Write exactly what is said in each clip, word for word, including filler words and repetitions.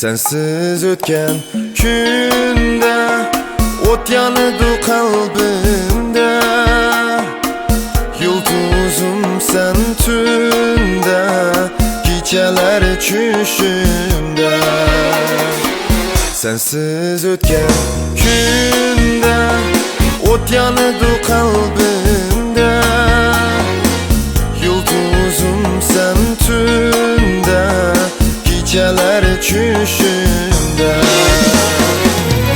سەنسىز ئۆتكەن كۈندە، ئوت يانىدۇ قەلبىمدە. يۇلتۇزۇم سەن تۈندە، كېچەلەر چۈشۈمدە. سەنسىز ئۆتكەن كۈندە، ئوت يانىدۇ قەلبىمدە. يۇلتۇزۇم سەن تۈندە، كېچەلەر چۈشۈمدە.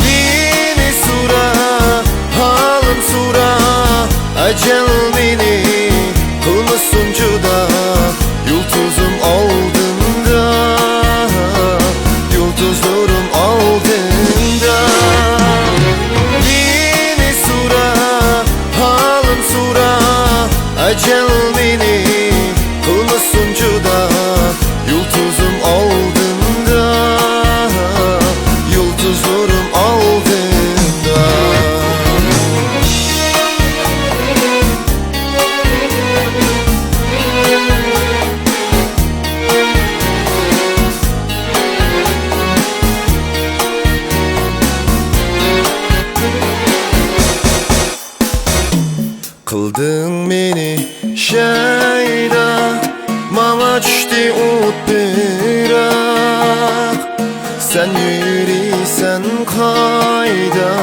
مېنى سورا، ھالىم سورا، ئەجەل مېنى قىلمىسۇن جۇدا. يۇلتۇزۇم ئالدىمدا، يۇلتۇزلىرىم ئالدىمدا. مېنى سورا، ھالىم سورا، ئەجەل مېنى قىلمىسۇن جۇدا. يۇلتۇزۇم ئالدىمدا، يۇلتۇزلىرىم ئالدىمدا. قىلدىڭ مېنى شەيدا، ماڭا چۈشتى ئوت پىراق. سەن يۈرىسەن قايدا،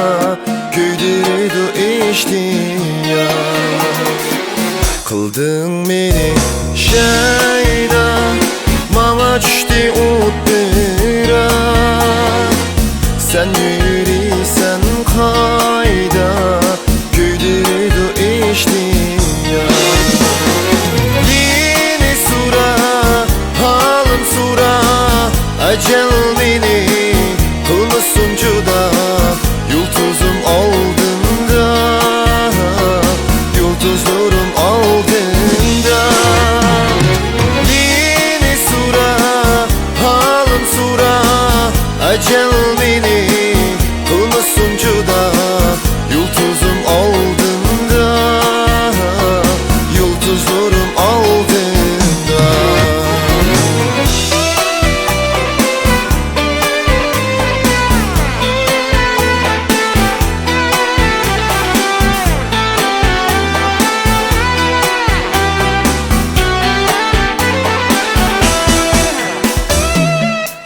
كۆيدۈرىدۇ ئىشتىياق. قىلدىڭ مېنى شەيدا، ماڭا چۈشتى ئوت پىراق. سەن يۈرىسەن قايدا، كۆيدۈرىدۇ ئىشتىياق. مېنى سورا، ھالىم سورا، ئەجەل مېنى قىلمىسۇن جۇدا. يۇلتۇزۇم ئالدىمدا، يۇلتۇزلىرىم ئالدىمدا. مېنى سورا، ھالىم سورا، ئەجەل مېنى قىلمىسۇن جۇدا. يۇلتۇزۇم ئالدىمدا، يۇلتۇزلىرىم ئالدىمدا.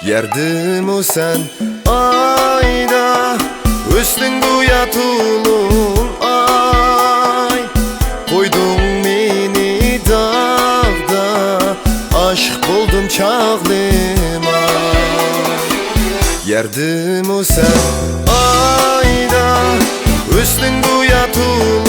يەردىمۇ سەن ئايدا، ئۆستۈڭ گويا تولۇن ئاي. قويدۇڭ مېنى داغدا، ئاشىق بولدۇم چاغلىما. يەردىمۇ سەن ئايدا، ئۆستۈڭ گويا تولۇن